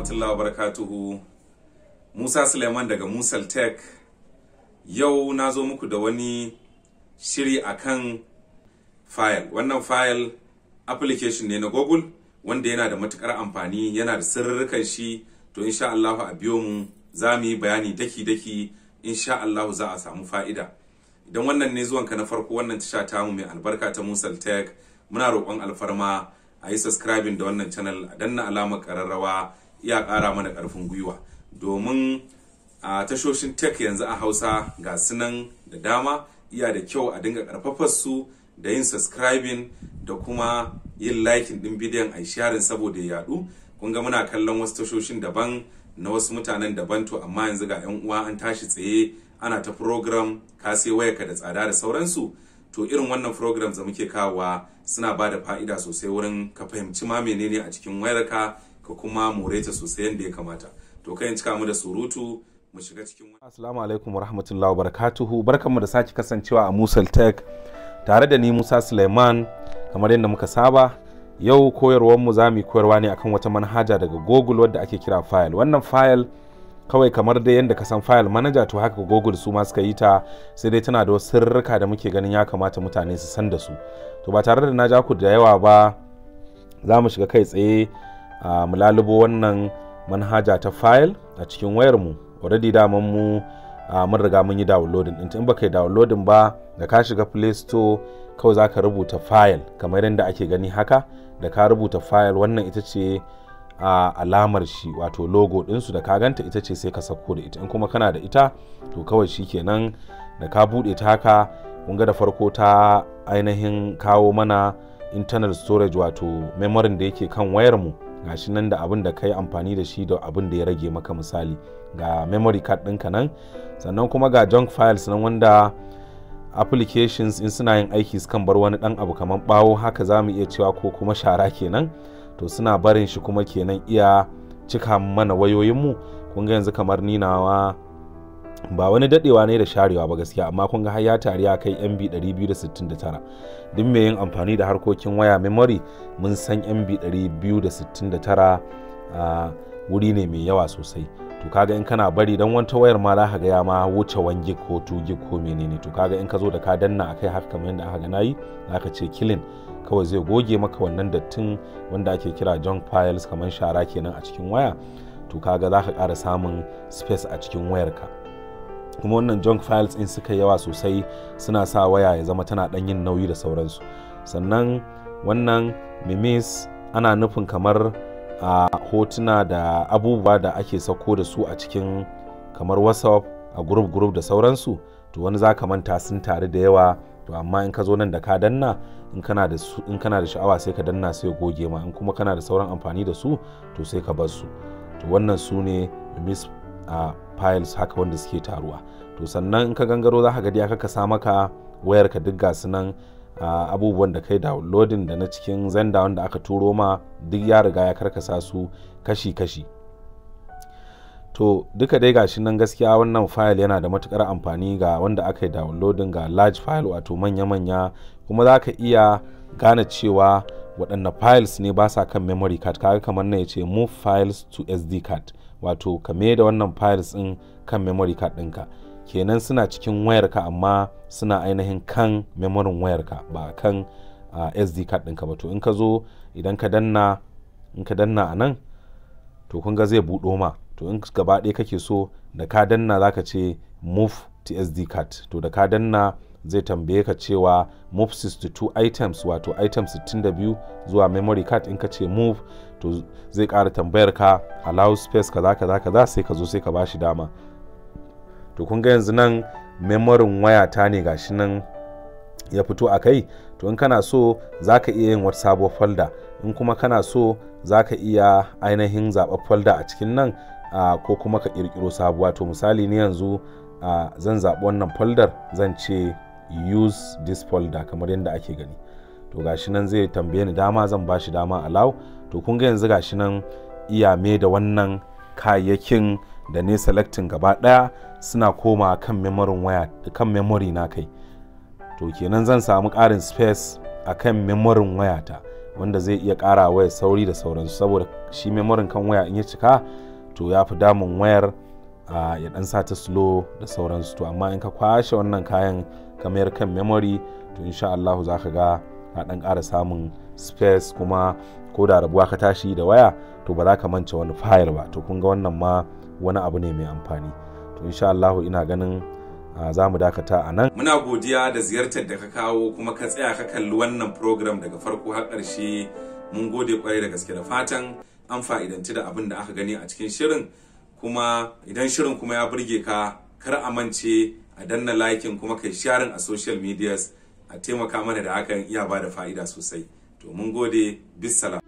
Rahmatullahi wa barakatuhu. Musa Suleiman daga Musal Tech. Yau na zo muku da wani shiri akan file. Wannan file application ne na Google wanda yana da matukar amfani, yana da sirrukan shi. To insha Allah a biyo mu, za mu yi bayani daki-daki, insha Allah za a samu fa'ida. Idan wannan ne zuwanka na farko wannan tasha tamu mai albarka ta Musal Tech, muna roƙon alfarma a yi subscribing da wannan channel, a danna alamar ƙararrawa, iya ƙara mana ƙarfin gwiwa. Domin a tashoshin tech yanzu a Hausa ga sunan da dama, iya da kyau a dinga ƙarfafar su da yin subscribing da kuma yin liking ɗin bidiyon, a sharing saboda ya yaɗu. Kun ga muna kallon wasu tashoshin daban na wasu mutanen daban, to amma yanzu ga 'yan uwa an tashi tsaye ana ta program, ka sai wayarka da tsada da sauransu. To irin wannan programs da muke kawowa suna ba da fa'ida sosai wurin ka fahimci ma menene a cikin wayarka, ka kuma more ta sosai yadda ya kamata. To kai cika mu da surutu, mu shiga cikin. Assalamu alaikum wa rahmatullahi wa barakatuhu. Barkanmu da sake kasancewa a Musal Tech tare da ni Musa Suleiman. Kamar yadda muka saba, yau koyarwar mu za mu yi koyarwa ne akan wata manhaja daga Google wadda ake kira file. Wannan file kawai kamar dai yadda ka san file manager, to haka Google su ma suka yi ta, sai dai tana da wasu sirrika da muke ganin ya kamata mutane su san da su. To ba tare da na ja ku da yawa ba, za mu shiga kai tsaye mu lalubo wannan manhaja ta file a cikin wayar mu. Already daman mu mun riga mun yi downloading ɗinta. In baka yi downloading ba, da ka shiga Play Store kawai za ka rubuta file kamar yadda ake gani haka. Da ka rubuta file, wannan ita ce a alamar shi, wato logo ɗinsu, da ka ganta ita ce, sai ka sako da ita. In kuma kana da ita, to kawai shi kenan, da ka buɗe ta haka, kun ga da farko ta ainihin kawo mana internal storage, wato memory da yake kan wayar mu. Gashi nan da abin da ka yi amfani da shi da abin da ya rage maka. Misali, ga memory card ɗinka nan, sannan kuma ga junk files nan, wanda applications in suna yin aiki sukan bar wani ɗan abu kamar ɓawo haka za mu iya cewa, ko kuma shara kenan. To suna barin shi kuma kenan iya cika mana wayoyinmu. Kun ga yanzu kamar ni nawa ba wani dadewa ne da sharewa ba gaskiya, amma kun ga har ya tari ya kai MB 269. Duk mai yin amfani da harkokin waya, memory, mun san MB 269 a wuri ne mai yawa sosai. To kaga in kana bari dan wata wayar ma za ka ga ya ma wuce 1 gig ko 2 gig ko menene. To kaga in ka zo da ka danna akai haka kamar yadda aka ga nayi, zaka ce clean, kawai zai goge maka wannan dattin wanda ake kira junk files, kamar shara kenan a cikin waya. To kaga za ka ƙara samun space a cikin wayarka. Kuma wannan junk files in suka yawa sosai suna sa waya ya zama tana ɗan yin nauyi da sauransu. Sannan wannan memes ana nufin kamar a hotuna da abubuwa da ake sauko da su a cikin kamar WhatsApp a group group da sauransu. To wani za ka manta sun taru da yawa, to amma in ka zo nan da ka danna, in kana da sha'awa sai ka danna sai goge ma, in kuma kana da sauran amfani da su to sai ka bar su. To wannan su ne misc files haka wanda suke taruwa. To sannan in ka gangaro za ka ga ya kasa maka wayar ka duk ga su nan, abubuwan da kai downloading da na cikin Xender wanda aka turo ma, duk ya riga ya karkasa su kashi-kashi. To duka dai gashi nan. Gaskiya wannan file yana da matukar amfani ga wanda aka yi downloading, ga large file, wato manya-manya. Kuma za ka iya gane cewa waɗanne files ne ba sa kan memory card. Kaga kamar nan ya ce "Move files to SD card", wato ka da wannan files ɗin kan memory card ɗinka kenan. Suna cikin wayarka amma suna ainihin kan memorin wayarka, ba kan SD card ɗinka ba. To in ka zo, idan ka danna, in ka danna a nan, to kun ga zai buɗo ma. To in gaba ɗaya kake so, da ka danna za ka ce "Move to SD card". To da ka danna zai tambaye ka cewa "Move 62 items", wato item 62 zuwa memory card. In ka ce "Move", to zai ƙara tambayar ka "Allow space", kaza kaza kaza, sai ka zo sai ka bashi dama. To kun ga yanzu nan memorin wayata ne gashi nan ya fito a kai. To in kana so za ka iya yin wata sabuwar folder, in kuma kana so za ka iya ainihin zaɓar folder a cikin nan, ko kuma ka ƙirƙiro sabuwa. To misali ni yanzu zan zaɓi wannan folder, zan ce "Use this folder" kamar yadda ake gani. To gashi nan zai tambaye ni dama, zan ba shi dama, "Allow". To kun ga yanzu gashi nan iya me da wannan kayayyakin da ne selecting gaba ɗaya suna koma kan memorin waya, kan memory na kai. To kenan zan samu ƙarin space a kan memorin wayata. wanda zai iya ƙara wayar sauri da sauransu. Saboda shi memorin kan waya in ya cika to ya fi damun wayar, ya dan sa ta slow da sauransu. To amma in ka kwashe wannan kayan ka mayar kan memory, to insha Allah za ka ga ka dan ƙara samun space, kuma ko da rabuwa ka tashi da waya to ba za ka mance wani file ba. To kun ga wannan ma wani abu ne mai amfani. To insha Allah ina ganin za mu dakata a nan. Muna godiya da ziyartar da ka kawo kuma ka tsaya ka kalli wannan program daga farko har ƙarshe. Mun gode kwarai da gaske, da fatan an fa'idanci da abin da aka gani a cikin shirin. Kuma idan shirin kuma ya burge ka, kar a mance a danna liking kuma kai sharing a social medias, a taimaka mana da hakan, iya ba da fa'ida sosai. To mun gode, bisalam.